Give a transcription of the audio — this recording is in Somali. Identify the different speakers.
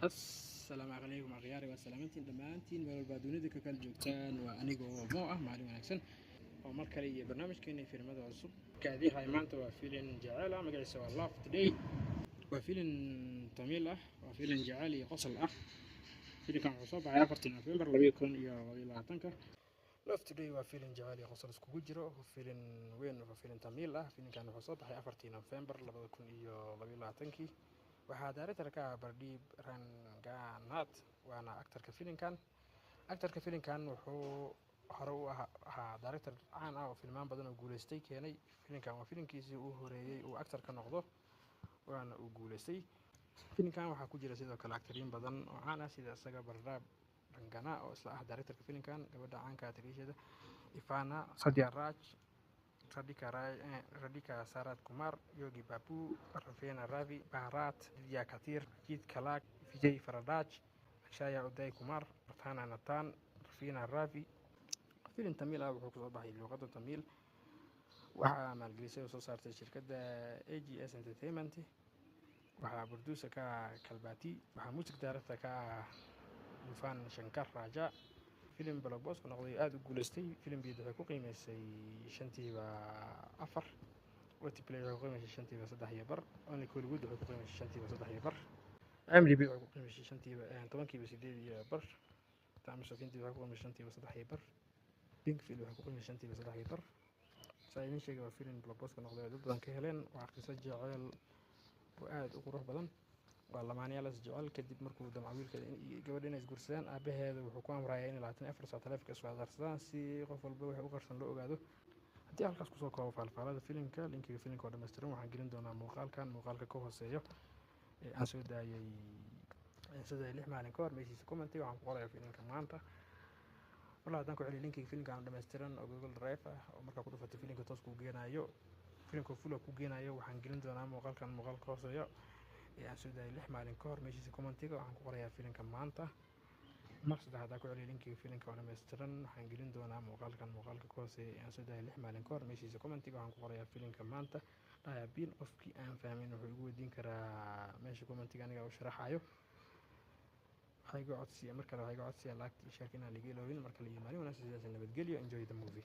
Speaker 1: Asalaamu calaykum akhyaari, waa salaamantiin dhammaantiin meel walbaa dunida ka kala joogtaan. Waa aniga oo Mo ah. Maalin wanaagsan oo mar kale iyo barnaamijkeena filimada cusub. Kaadihay maanta waa filin jecel ah, magaciisa waa Love Today. Waa filin Tamiil ah, waa filin jecel iyo qosol ah. Filinkan wuxuu soo baxay 4-tii Nofembar 2022-ka. Love Today waa filin jecel iyo qosol iskugu jiro, filin weyn, waa filin Tamiil ah. Filinkan wuxuu soo baxay 4-tii Nofembar 2022-kii. Waxaa director ka ah Pradeep Ranganathan, waana actorka filinkan. Actorka filinkan wuxuu hore u ahaa director caan ah oo filmaan badan oo guuleystay keenay. Filinkan waa filinkiisii uu horeeyey uu actor ka noqdo, waana uu guuleystay. Filinkan waxaa ku jira sidoo kale actoriin badan oo caan ah, sida isaga Pradeep Rangana oo isla ah directorka filinkan, gabadha caanka actriishada Ivana Sathyaraj, Radhika Sarath Kumar, Yogi Babu, Raveena Ravi, Bharat, Divya Kathir, Ajit Kalak, Vijay Varadaj, Akshaya Uday Kumar, Prarthana Nathan, Raveena Ravi. Filin Tamiil ah wuxuu kusoo baxay luuqadda Tamiil. Waxaa maalgelisay oo soo saartay shirkadda AGS Entertainment. Waxaa producer ka ah Kalbati. Waxaa music director ka ah Yuvan Shankar Raja. Filim blockbuster noqday, aada u guuleystay. Filim bid waxay ku qiimeysay 4/5. Play waxay ku qiimeysay 3.5 iyo bar. Only Kollywood waxay ku qiimeysay 3.5 iyo bar. IMDb waxay ku qiimeysay 8.5 tobankiiba. Times of India waxay ku qiimeysay 3.5 iyo bar. Pinkvilla waxay ku qiimeysay 3.5 iyo bar. Saa idiin sheegay, waa filim blockbuster noqday oo dad badan ka heleen. Waa qiso jecel oo aada u qurux badan. Waa lamaanayaal is jecel. Kadib markuu damca wiilka gabadha inay isguursadaan, aabaheeda wuxuu ku amrayaa in 24 saac taleefanka iswadaarsadaan si qof walba wixii u qarsan loo ogaado. Haddii halkaas kusoo koobo faalfaalada filimka, linkiga filimka oo dhammaystiran waxaan gelin doonaa muuqaalkan muuqaalka ka hooseeyo ee aan soo daayay 6 maalin ka hor. Meeshiisa commenty waxaan ku qorayaa filimka maanta. Walla haddaan ku celiyo, linkiga filimka aan dhammaystiran oo Google Drive ah oo markaa ku dhufato filimka toos kuu geenayo, filimka full ku geenayo, waxaan gelin doonaa muuqaalkan muuqaalka ka hooseeyo ee aan soo daayay 6 maalin ka hor. Meeshiisa commentiga waxaan ku qorayaa filimka maanta. Mar saddex haddaan ku celiyo, linkiga filimka oo dhammaystiran waxaan gelin doonaa muuqaalkan muuqaalka ka hooseeya ee aan soo daayay 6 maalin ka hor. Meeshiisa commentiga waxaan ku qorayaa filimka maanta dhaya biin. Qofkii aan fahmin wuxuu igu weydiin karaa meesha commentiga, aniga u sharaxayo. Waxaa iga codsiya mar kale, waxaa iga codsiya like iyo share inaan liga iloobin. Mar kale iyo maalin wanaagsan, sidaas nabadgelyo. Enjoy the movie.